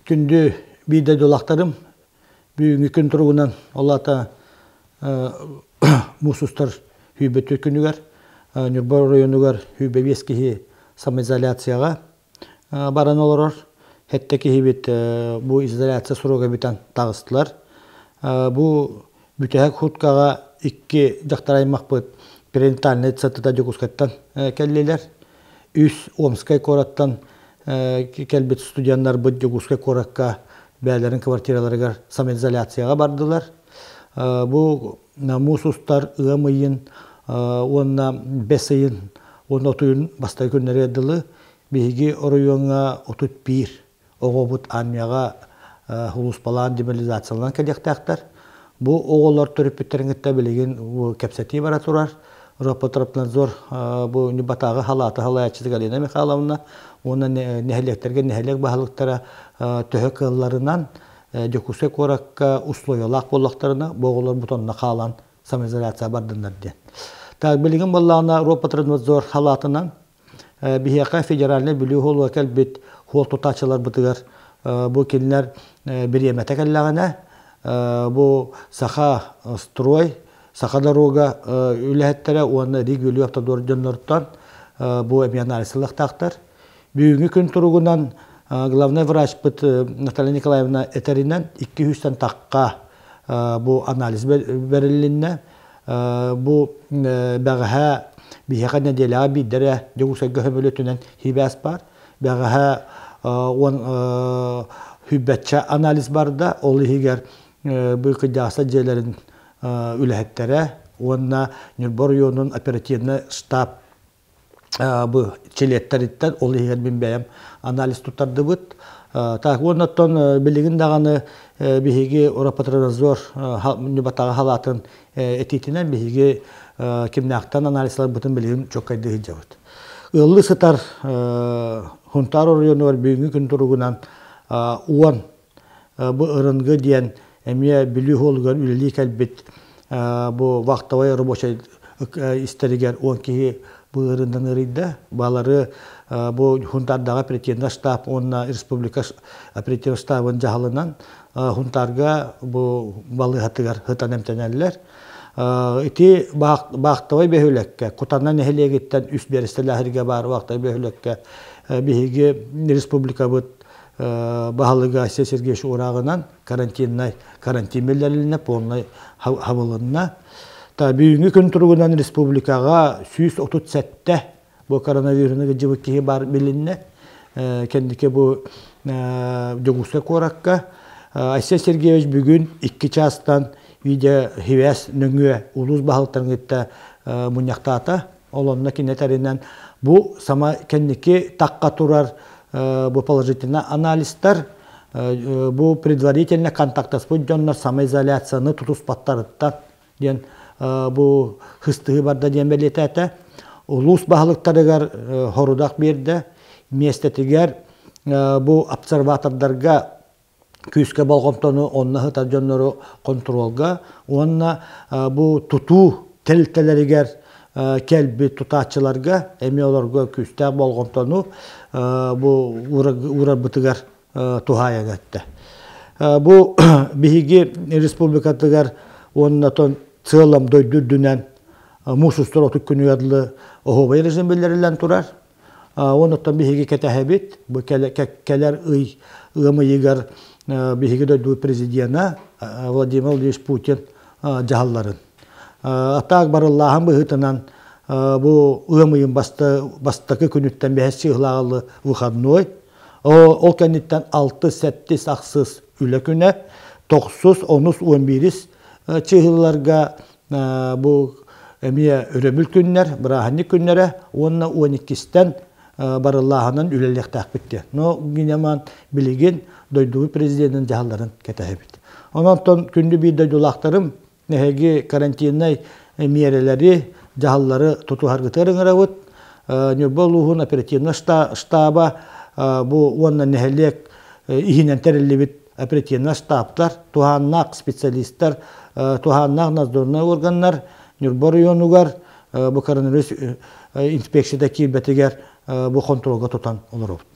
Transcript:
Күндү биир дойдулаахтарым, бүгүҥҥү күн туругунан, ол аата муус устар 104 күнүгэр Ньурба оройуонугар 105 киһи самоизоляцияҕа баран олорор. Сэттэ киһибит бу изоляция срога бүтэн таҕыстылар. Бу бүтэһик хуткаҕа икки дьахтар аймахпыт перинатальнай центрда Дьокуускайтан кэллилэр. Үс Омскай куораттан кэлбит студеннарбыт Дьокуускай куоракка бэйэлэрин квартираларыгар самоизоляцияҕа бардылар. Бу муус устар ыам ыйын уонна бэс ыйын уонна от ыйын бастакы күннэригэр дылы биһиги оройуоҥҥа 31 оҕобут армияҕа сулууспалаан демобилизацияланан кэлиэхтээхтэр. Бу оҕолор төрөппүттэрин кытта билигин кэпсэтии бара турар. Роспотребнадзор бу Ньурбатааҕы халааты салайааччыта Галина Михайловна уонна нэһилиэктэргэ нэһилиэк баһылыктара төһө кыалларынан Дьокуускай куоракка условиялаах буоллахтарына, бу оҕолор бутонно хаалан самоизоляция бардыннар диэн. Так, билигин буоллаҕына Роспотребнадзор халаатынан Биһиэхэ федеральнай Бүлүү суолугар кэлбит суол тутааччыларбытыгар бу кинилэр бириэмэтэ кэллэҕинэ бу Саха строй, Саха дорога үлэһиттэрэ уонна Риг Бүлүү автодор дьонноруттан бу эмиэ анализ ылыахтаахтар. Бүгүҥҥү күн туругунан главнай врачпыт Наталья Николаевна этэринэн 200-тэн тахха бу анализ бэрилиннэ. Бу бэҕэһээ биһиэхэ нэдиэлэҕэ биирдэ эрэ Дьокуускайга көмөлөтүнэн сибээс баар. Бэҕэһээ уон сүүрбэччэ анализ барда. Ол иһигэр бу кырдьаҕастар дьиэлэрин үлэһиттэрэ уонна Ньурба оройуонун оперативнай штаб бу чилиэттэриттэн, ол иһигэр мин бэйэм анализ туттардыбыт. Так, уонна оттон билигин даҕаны биһиги Роспотребнадзор Ньубатаҕа халаатын этиитинэн биһиги кимнээхтэн анализларбытын билигин чуолкайдыы сылдьабыт. Ыаллыы сытар Хунтаар оройуонугар бүгүҥҥү күн туругунан 10 Бу ырынгы диэн эмиэ Бүлүү суолугар үлэлии кэлбит бу вахтовай рабочай истэригэр 10 киһи бу ыарыынан ыарыйда. Балары бу Хунтаардаҕа оперативный штаб уонна республика оперативный штабын дьаһалынан Хунтаарга бу балыыһатыгар сытан эмтэнэллэр. Ити баахтабай бөһүөлэккэ, Кутана нэһилиэгиттэн үс биэрэстэлээх баар вахтовай бөһүөлэккэ биһиги республикабыт баһылыга Айсен Сергеевич уурааҕынан карантиннай карантин биллэрилиннэ, полнай хабылынна. Та бүгүҥҥү күн туругунан республикаҕа 137 бу коронавируһу кыдьыбыт киһи бар билиннэ. Кэнники бу Дьокуускай куоракка Айсен Сергеевич бүгүн 2 чаастан видео хивээс нөҥүө улуус баһылыктарын кытта мунньахтаата. Ол онно кини этэринэн бу сама кэнники тахха турар бу положительный анализтар бу предварительно контактаспыт дьоннор самоизоляцияны тутуспаттарыттан диэн бу хыстыһыы барда диэн бэлиэтээтэ. Улуус баһылыктарыгар хорудах биэрдэ. Миэстэтигэр бу обсерватордарга күүскэ болҕомтону онно сытар дьоннору хонтуруолга уонна бу тутуу тэрилтэлэригэр кэлбит тутааччыларга эмиэ олорго күүстээх болҕомтону бу уурарбытыгар туһаайан эттэ. Бу биһиги республикатыгар уонна целом дойду үрдүнэн муус устар 30 күнүгэр дылы оһуобай режим биллэриллэн турар. Онуттан биһиги кэтэһэбит, бу кэлэр ый ыам ыйыгар биһиги дойду президена Владимир Владимирович Путин дьаһалларын. Атаак барыллааһын быһыытынан бу ыам ыйын бастакы күнүттэн бэһис чыһылааҕылы выходной, ол кэнниттэн 6, 7, ахсыс үлэ күнэ, тохсус, онус, он биирис чыһылларга Бу эмиэ өрөбүл күннэр, бырааһынньык күннэрэ уонна 12-стэн барыллааһынан үлэлиэхтээхпит диэн. Но гинеман билигин дойдубут президенин дьаһалларын кэтэһэбит. Онон күндү биир дойдулаахтарым эһиги карантиннай миэрэлэри, дьаһаллары тутуһаргытыгар ыҥырабыт. Ньурба улууһун оперативнай штаба бу уонна нэһилиэк иһинэн тэриллибит оперативнай штабтар, туһааннаах специалистар, туһааннаах надзорнай органнар Ньурба оройуонугар бу коронавирус инспекцията киирбэтигэр бу хонтуруолга тутан олоробут.